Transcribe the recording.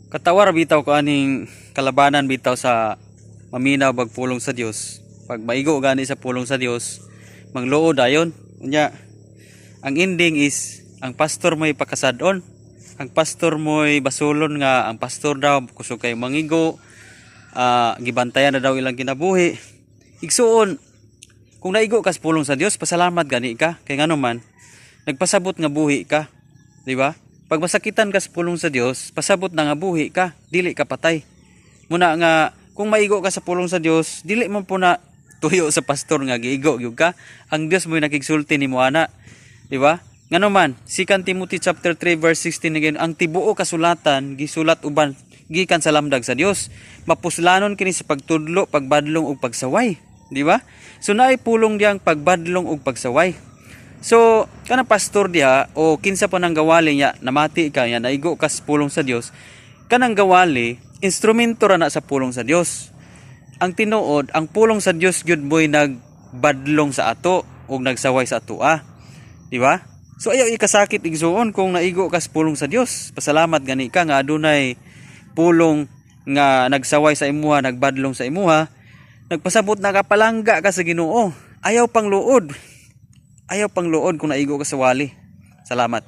Katawar bitaw ko aning kalabanan bitaw sa maminaw bag pulong sa Dios. Pag maigo gani sa pulong sa Dios, mangluod dayon. Unya, ang ending is ang pastor mo'y pakasad-on. Ang pastor mo'y basulon nga ang pastor daw kusog kay mangigo, gibantayan na daw ilang kinabuhi. Igsuon, kung naigo ka sa pulong sa Dios, pasalamat gani ka kay ngano man nagpasabot nga buhi ka, di ba? Pag masakitan ka sa pulong sa Dios, pasabot na nga buhi ka, dili ka patay. Muna nga kung maigo ka sa pulong sa Dios, dili man po na tuyo sa pastor nga giigo gyud ka. Ang Dios mo'y nakigsulti nimo ana, di ba? Ngano man, 2 Timothy chapter 3 verse 16 again, ang tibuok kasulatan gisulat uban gikan sa lamdag sa Dios. Mapuslanon kini sa pagtudlo, pagbadlong ug pagsaway, di ba? So naay pulong diyang pagbadlong ug pagsaway. So, kanang pastor diha o kinsa pa nang gawali niya, namati ka niya, naigo ka sa pulong sa Dios, kanang gawali, instrumento ra na sa pulong sa Dios. Ang tinuod, ang pulong sa Dios gyud mo'y nagbadlong sa ato ug nagsaway sa ato ah. Di ba? So ayaw ikasakit, igsuon, kung naigo ka sa pulong sa Dios. Pasalamat gani ka nga adunay pulong nga nagsaway sa imuha, nagbadlong sa imuha, nagpasabot na ka palangga ka sa Ginoo. Ayaw pang luod. Ayaw pang luod kung naigo ka sa wali. Salamat.